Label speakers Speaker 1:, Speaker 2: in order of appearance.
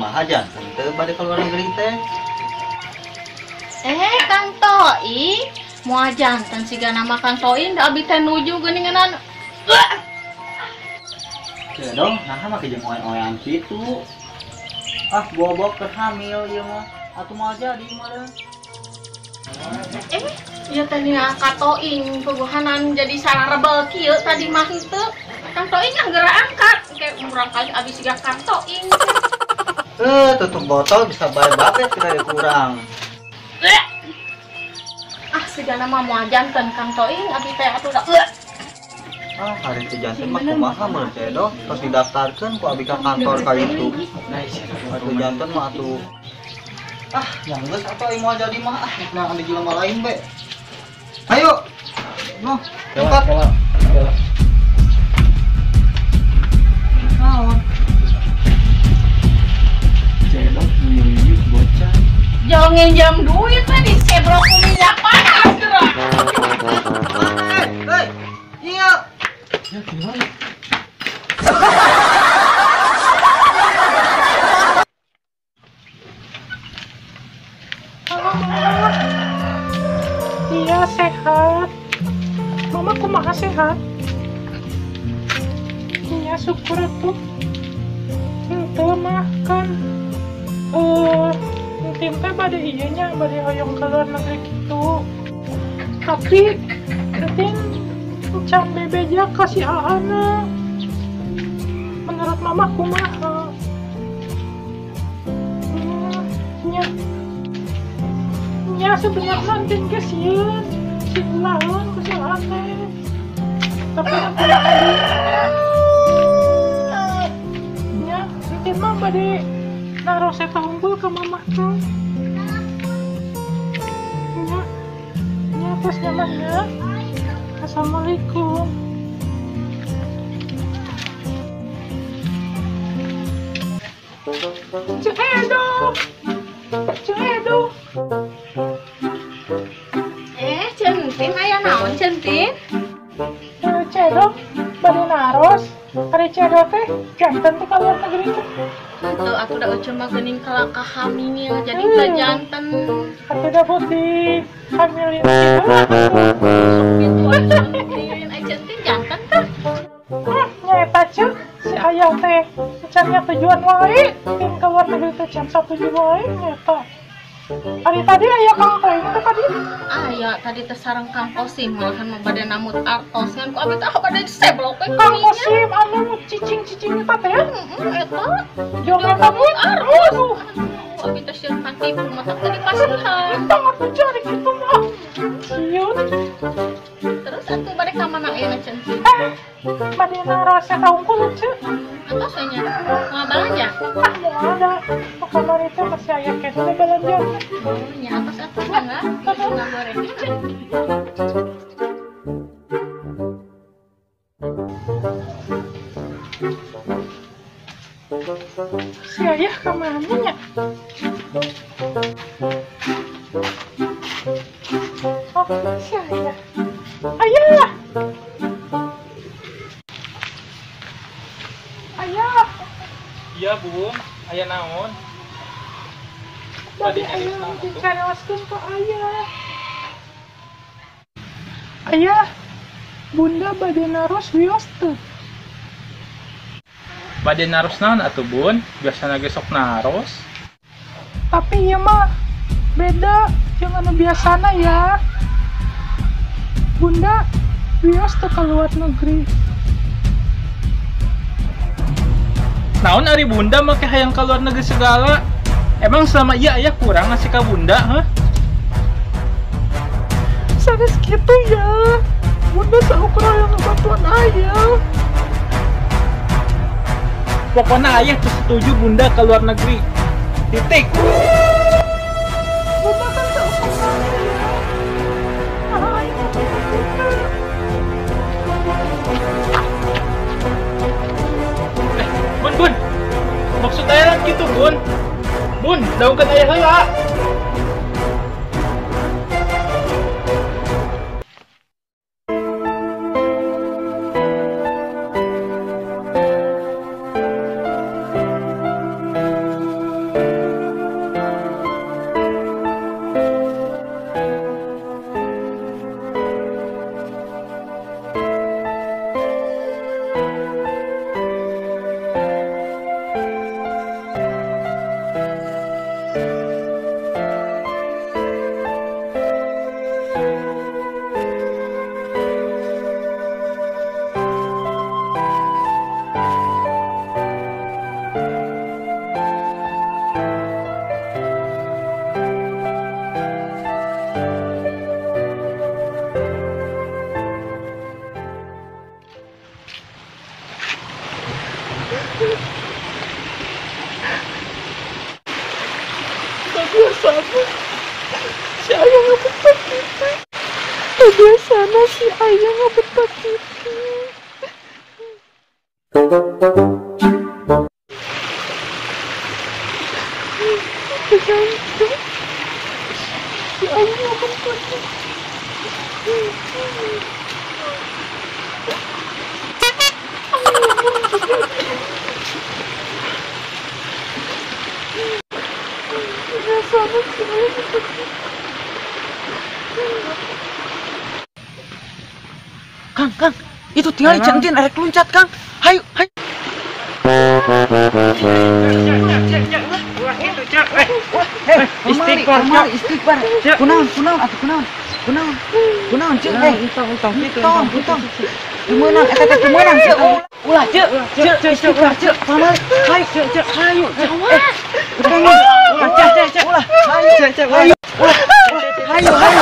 Speaker 1: Kumaha janten teu bade ka luar negeri teh?
Speaker 2: Kang Toing, moal janten siga nama Kang Toing da abi teh nuju geuninganan.
Speaker 1: Ceu Edoh, naha make jeung oe-oean kitu. Ah, bobok keur hamil ieu mah. Atuh moal jadi mah.
Speaker 2: Ieu teh nya Kang Toing puguhanan jadi sararebel kieu tadi mah henteu. Kang Toing yang geura angkat, kayak murang kali abi siga Kang Toing.
Speaker 1: Tutup botol bisa bae babet kira kurang.
Speaker 2: Ah, sigana mah moal janten Kang Toing abi teh atuh da.
Speaker 1: Ah, hari teu janten mah kumaha mun Ceu Edoh tos didaftarkeun ku abi ka kantor ka itu. Atuh janten mah atuh. Ah, yang geus atuh aing moal jadi mah ah, nah anu jelema lain be. Ayo. Noh, cepat. Naon?
Speaker 3: Ceu Edoh nyuyuk bocah.
Speaker 2: Jangan nginjam duit mah disebrok ku minyak panas geura.
Speaker 1: Hei, iya.
Speaker 3: Ya gimana?
Speaker 4: Halo Mama. Iya sehat. Mama kumaha sehat? Iya syukur atuh. Henteu mah kan Entin teh bade ieu nya bade hoyong ka luar negeri kitu. Tapi Entin can bebeja ka si Aana. Menurut Mama kumaha? Nya. Nya sebenarnya Entin ge sieun, si ulaheun ku si Aa teh. Tapi aku nya Entin mah bade naros eta unggul ke Mama teh. Nya. Nya tos nyaman ya. Assalamualaikum. Ceu Edoh. Ceu Edoh.
Speaker 2: Centin aya naon Centin?
Speaker 4: Ceu Edoh bade naros. Ari Ceu Edoh teh janten teh ka luar negeri teh.
Speaker 2: Henteu atuh da euceum mah geuning kalakah hamil jadi teu janten.
Speaker 4: Atuh da putih hamilin kieu.
Speaker 2: Sok kitu atuh Centin. Ai Centin janten teh?
Speaker 4: Nyaeta Ceu si ayah teh can nya tujuan wae tim ka luar negeri teh can satuju wae nyaeta. Ari tadi aya Kang Toing teh tadi?
Speaker 2: Aya tadi teh sareng Kang Kosim malahan mah bade namut artos ngan ku abi teh bade diseblok we
Speaker 4: Kang Kosim anu cicing-cicing eta teh?
Speaker 2: Heeh eta.
Speaker 4: Jong eta
Speaker 2: namut artos. Abi teh sieun katipu mah teh dipasihan.
Speaker 4: Tong atuh cari kitu mah. Sieun.
Speaker 2: Terus atuh bade ka mana ayeuna Centin?
Speaker 4: Bade naros eta unggul Ceu.
Speaker 2: Atos we nya. Moal balanja?
Speaker 4: Ah moal da. Kamari teh masih aya keneh balanja.
Speaker 2: Oh nya atos atuh mangga. Mangga goreng.
Speaker 4: Si ayah kemana nya? Oh, si ayah. Ayah! Ayah!
Speaker 3: Iya, Bung. Ayah naon?
Speaker 4: Bade ayah dicaroskeun ka ayah. Ayah, Bunda bade naros wios teu?
Speaker 3: Bade naros naon atuh, Bun? Biasana ge sok naros.
Speaker 4: Tapi ieu mah beda jeung anu biasana ya. Bunda wios teu ka luar negeri.
Speaker 3: Naon ari Bunda make hayang ka luar negeri segala? Emang selama iya ayah kurang ngasih ka Bunda, hah?
Speaker 4: Sanes kitu ya. Bunda saukur hayang ngebantuan ayah.
Speaker 3: Pokoknya ayah tuh setuju Bunda ke luar negeri. Titik.
Speaker 4: Bunda kan saukur ayah. Nah, ayah ngebantu Bunda.
Speaker 3: Bun, Bun. Maksud ayah gitu, Bun. Bun, daungkeun ayah heula.
Speaker 4: Biasanya si ayah ngebentak gitu. Biasanya si ayah ngebentak gitu. Si ayah ngebentak gitu.
Speaker 5: Kang, Kang, itu tinggal dicentin erek loncat, Kang. Hayu, hayu. Istighfar, istighfar. Kunaon, kunaon, atuh kunaon. Kunaon. Kunaon, ceuk, entong, entong, entong. Teu meunang, eta teh teu meunang, ceuk. Ulah, ceuk, ceuk, istighfar, ceuk. Pamali, hayu, ceuk, ceuk, hayu. Ulah, ceuk, ceuk, ulah. Hayu, ceuk, hayu. Ulah, hayu, hayu.